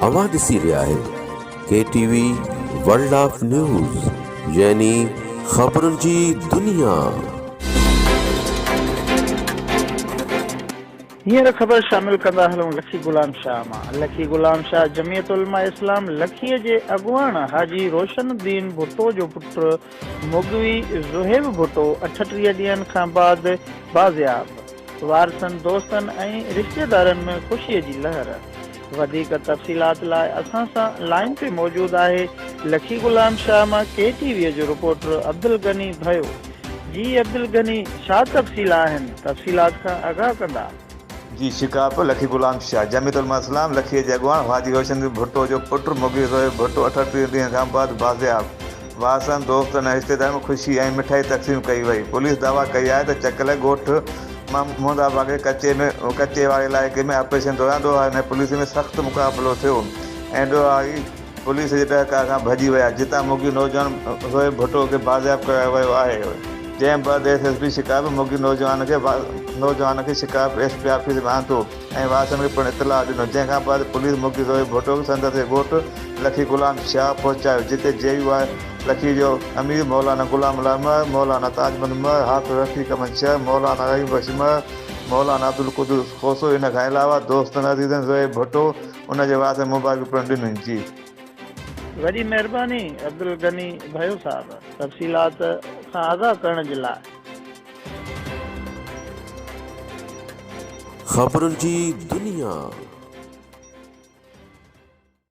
اوهان ڏسي رهيا آهيو K T V world of news يعني خبرن جي دنيا. هينئر خبر شامل ڪندا هلون لکي غلام شاهه مان. لکي غلام شاهه جمعيت علماء اسلام لکي جي اڳواڻ حاجي روشن الدين ڀٽو جو پٽ مغوي زوهيب ڀٽو 38 ڏينهن کان بعد بازياب، وارثن، دوستن ۽ رشتيدارن ۾ خوشي جي لهر. وڌيڪ تفصيلات لاء اسان سان لائين تي موجود آهي لکي غلام شاهه مان ڪي ٽي وي جو رپورٽر عبدالغني ڀيو. جي عبدالغني ڇا تفصيل آهن تفصيلات کان آگاهه ڪندا. جي شڪارپور، لکي غلام شاهه، جمعيت علماء اسلام لکيء جي اڳواڻ حاجي روشن الدين ڀٽو جو پٽ مغوي زوهيب ڀٽو 38 ڏينهن کان بعد بازياب، وارثن، دوستن ۽ رشتيدارن ۾ خوشي ۽ مٺائي تقسيم ڪئي وئي. پوليس دعويٰ ڪئي آهي ته چڪلي ڳوٺ مان محمد آباد جي ڪچي ۾ ڪچي واري علائقي ۾ آپريشن دوران ڏوهارين ۽ پوليس ۾ سخت مقابلو ٿيو ۽ ڏوهاري پوليس جي ڏهڪاء کان ڀڄي ويا جتان مغوي نوجوان زوهيب ڀٽو کي بازياب ڪرايو ويو آهي جنهن بعد ايس ايس پي شڪارپور مغوي نوجوان کي نوجوان کي شڪارپور ايس پي آفيس ۾ آندو ۽ وارثن کي پڻ اطلاع ڏنو جنهن کان بعد پوليس مغوي زوهيب ڀٽو کي سندس ئي ڳوٺ لکي غلام شاهه پهچايو جتي جي يو آء لکي جو امير مولانا غلام الله مهر، مولانا تاج محمد مهر، حافظ رفيق احمد شهر، مولانا رحيم بخش مهر، مولانا عبدالقدوس کوسو ان کان علاوه دوستن عزيزن زوهيب ڀٽو ان جي وارثن مبارڪيون پڻ ڏنيون جي. وڏي مهرباني عبدالغني ڀيو صاحب تفصيلات کان آگاهه ڪرڻ جي لاء. خبرن جي دنيا.